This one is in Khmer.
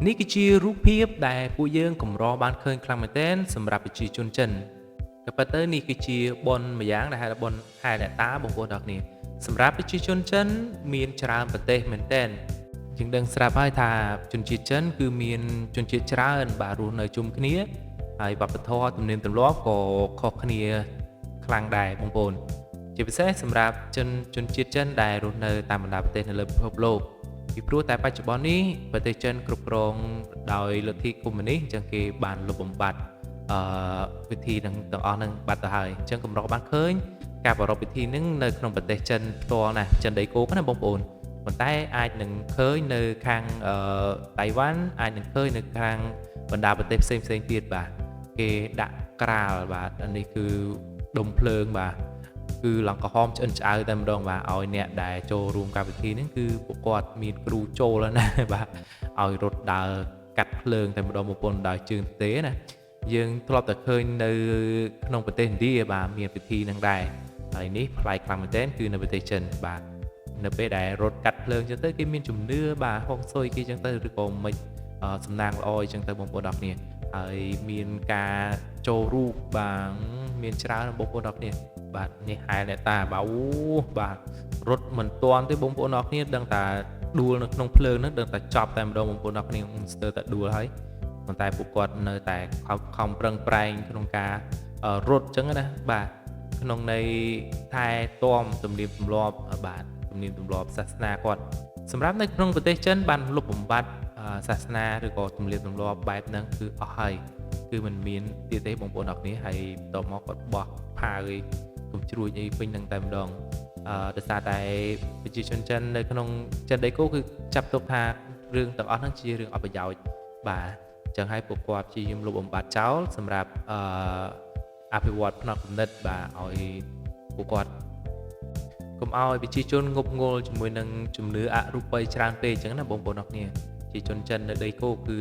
នេះគឺជារូបភាពដែលពួកយើងកម្របានឃើញខ្លាំងមែនទែនសម្រាប់ប្រជាជនចិនក៏ប៉ុន្តែនេះគឺជាបុណ្យម្យ៉ាងដែលហៅថាបុណ្យហែអ្នកតាបងប្អូនទាំងគ្នាសម្រាប់ប្រជាជនចិនមានច្រើនប្រទេសមែនទែនយើងដឹងស្រាប់ហើយថាជនជាតិចិនគឺមានជនជាតិច្រើនបាទរស់នៅជុំគ្នាហើយវប្បធម៌ទំនៀមទម្លាប់ក៏ខុសគ្នាខ្លាំងដែរបងប្អូនជាពិសេសសម្រាប់ជនជនជាតិចិនដែលរស់នៅតាមបណ្ដាប្រទេសនៅលើពិភពលោក ពីព្រោះតែបច្ចុប្បន្ននេះប្រទេសចិនគ្រប់គ្រងដោយលទ្ធិកុម្មុយនីសអញ្ចឹងគេបានលុបបំបាត់អឺវិធីនឹងទាំងអស់ហ្នឹងបាត់ទៅហើយអញ្ចឹងកម្របានឃើញការប្រារព្ធពិធីហ្នឹងនៅក្នុងប្រទេសចិនផ្ទាល់ណាចិនដីគោកណាបងប្អូនប៉ុន្តែអាចនឹងឃើញនៅខាងអឺតៃវ៉ាន់អាចនឹងឃើញនៅខាងបណ្ដាប្រទេសផ្សេងផ្សេងៗទៀតបាទគេដាក់ក្រាលបាទអានេះគឺដុំភ្លើងបាទ គឺឡើងក្រហមឆ្អិនឆ្អៅតែម្ដងបាទឲ្យអ្នកដែលចូលរួមកម្មវិធីហ្នឹងគឺពួកគាត់មានគ្រូចូលហើយណា បាទឲ្យរត់ដើរកាត់ភ្លើងតែម្ដងបងប្អូនដោយជើងទទេណាយើងធ្លាប់តែឃើញនៅក្នុងប្រទេសឥណ្ឌាបាទមានពិធីហ្នឹងដែរហើយនេះប្លែកខ្លាំងមែនទែនគឺនៅប្រទេសចិនបាទនៅពេលដែលរត់កាត់ភ្លើងចឹងទៅគេមានជំនឿបាទហុងស៊ុយគេចឹងទៅឬក៏មិនសំណាងល្អអីចឹងទៅបងប្អូនដល់គ្នាហើយមានការចូលរូបបាទមានច្រើនបងប្អូនដល់គ្នា បាទនេះហែអ្នកតាបាទអូបាទរត់មិនតាន់ទេបងប្អូនអរគ្នាដឹងតែដួលនៅក្នុងភ្លើងហ្នឹងដឹងតែចប់តែម្ដងបងប្អូនអរគ្នាស្ទើរតែដួលហើយប៉ុន្តែពួកគាត់នៅតែខំប្រឹងប្រែងក្នុងការរត់អញ្ចឹងណាបាទក្នុងន័យថែទាំទំនៀមទម្លាប់បាទទំនៀមទម្លាប់សាសនាគាត់សម្រាប់នៅក្នុងប្រទេសចិនបានលុបបំបាត់សាសនាឬក៏ទំនៀមទម្លាប់បែបហ្នឹងគឺអស់ហើយគឺมันមានទៀតទេបងប្អូនអរគ្នាហើយបន្ទាប់មកគាត់បោះផាវកុំជ្រួញអីពេញនឹងតែម្ដងអឺដោយសារតែប្រជាជនចិននៅក្នុងចិនដីគោគឺចាប់ទុកថារឿងទាំងអស់ហ្នឹងជារឿងអបប្រយោជន៍បាទអញ្ចឹងហើយពួកគាត់ព្យាយាមលុបបំបាត់ចោលសម្រាប់អឺអភិវឌ្ឍផ្នត់គំនិតបាទឲ្យពួកគាត់កុំឲ្យប្រជាជនងប់ងល់ជាមួយនឹងជំនឿអរូបីច្រើនពេកអញ្ចឹងណាបងប្អូនអរគ្នាប្រជាជនចិននៅដីគោគឺ